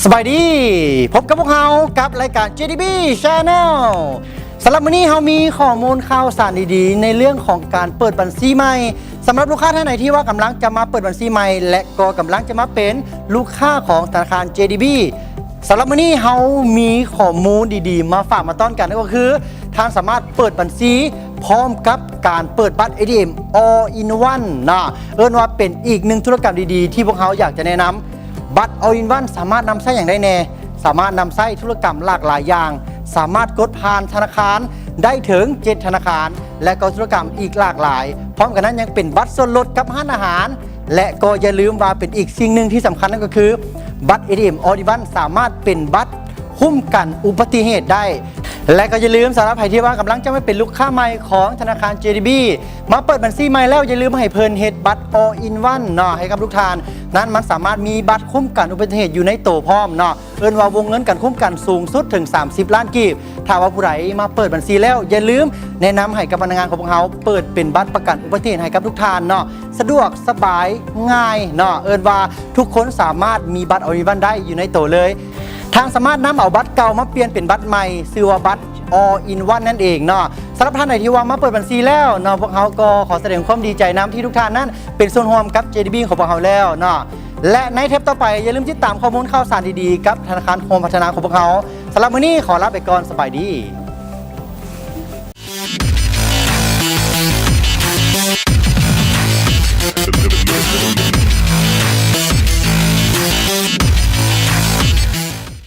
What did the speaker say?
ສະບາຍດີ ພົບກັບພວກເຮົາກັບລາຍການ ເຈ ດີ ບີ Channel. ສຳລັບມື້ນີ້ເຮົາມີຂໍ້ມູນຂ່າວສານດີໆ ໃນເລື່ອງຂອງການເປີດບັນຊີໃໝ່ ສຳລັບລູກຄ້າທ່ານໃດທີ່ວ່າກຳລັງຈະມາເປີດບັນຊີໃໝ່ ແລະ ກໍກຳລັງຈະມາເປັນລູກຄ້າຂອງທະນາຄານ ເຈ ດີ ບີ. ສຳລັບມື້ນີ້ເຮົາມີຂໍ້ມູນດີໆ ມາຝາກມາຕ້ອນກັນ ກໍຄື ທ່ານສາມາດເປີດບັນຊີພ້ອມກັບການເປີດບັດ ເອ ທີ ເອັມ All in One ເນາະ ເອີ້ນວ່າເປັນອີກໜຶ່ງທຸລະກຳດີໆ ທີ່ພວກເຮົາຢາກຈະແນະນຳ. ບັດ All in One ສາມາດນຳໃຊ້ຫຍັງໄດ້ແດ່? ສາມາດນຳໃຊ້ທຸລະກຳຫຼາກຫຼາຍຢ່າງ, ສາມາດກົດຜ່ານທະນາຄານໄດ້ເຖິງເຈັດທະນາຄານ ແລະ ກໍທຸລະກຳອີກຫຼາກຫຼາຍ. ພ້ອມກັນນັ້ນຍັງເປັນບັດສ່ວນລົດກັບຮ້ານອາຫານ ແລະ ກໍຢ່າລືມວ່າເປັນອີກສິ່ງໜຶ່ງທີ່ສຳຄັນ ນັ້ນກໍຄື ບັດ ເອ ທີ ເອັມ All in One ສາມາດເປັນບັດຄຸ້ມກັນອຸບັດຕິເຫດໄດ້. ແລະ ກໍຢ່າລືມ ສຳລັບໃຜທີ່ວ່າກຳລັງຈະມາເປັນລູກຄ້າໃໝ່ຂອງທະນາຄານ ເຈ ດີ ບີ ມາເປີດບັນຊີໃໝ່ແລ້ວ ຢ່າລືມໃຫ້ເພິ່ນເຮັດບັດ All in One ເນາະ ໃຫ້ກັບທຸກທ່ານ. ນັ້ນມັນສາມາດມີບັດຄຸ້ມກັນອຸບັດຕິເຫດຢູ່ໃນໂຕພ້ອມເນາະ ເອີ້ນວ່າວົງເງິນການຄຸ້ມກັນສູງສຸດເຖິງສາມສິບລ້ານກີບ. ຖ້າວ່າຜູ້ໃດມາເປີດບັນຊີແລ້ວ ຢ່າລືມແນະນຳໃຫ້ກັບພະນັກງານຂອງພວກເຮົາເປີດເປັນບັດປະກັນອຸບັດຕິເຫດໃຫ້ກັບທຸກທ່ານເນາະ. ສະດວກສະບາຍງ່າຍເນາະ ເອີ້ນວ່າທຸກຄົນສາມາດມີບັດ All in One ໄດ້ຢູ່ໃນໂຕເລີຍ. ທ່ານສາມາດນຳເອົາບັດເກົ່າມາປ່ຽນເປັນບັດໃໝ່ ຊື່ວ່າບັດ All in One ນັ້ນເອງເນາະ. ສຳລັບທ່ານໃດທີ່ວ່າມາເປີດບັນຊີແລ້ວເນາະ ພວກເຮົາກໍຂໍສະແດງຄວາມດີໃຈນຳທີ່ທຸກທ່ານນັ້ນເປັນສ່ວນຮ່ວມກັບ ເຈ ດີ ບີ ຂອງພວກເຮົາແລ້ວເນາະ. ແລະ ໃນແທັບຕໍ່ໄປ ຢ່າລືມຕິດຕາມຂໍ້ມູນຂ່າວສານດີໆ ກັບທະນາຄານໂຮມພັດທະນາຂອງພວກເຮົາ. ສຳລັບມື້ນີ້ຂໍລາໄປກ່ອນ ສະບາຍດີ.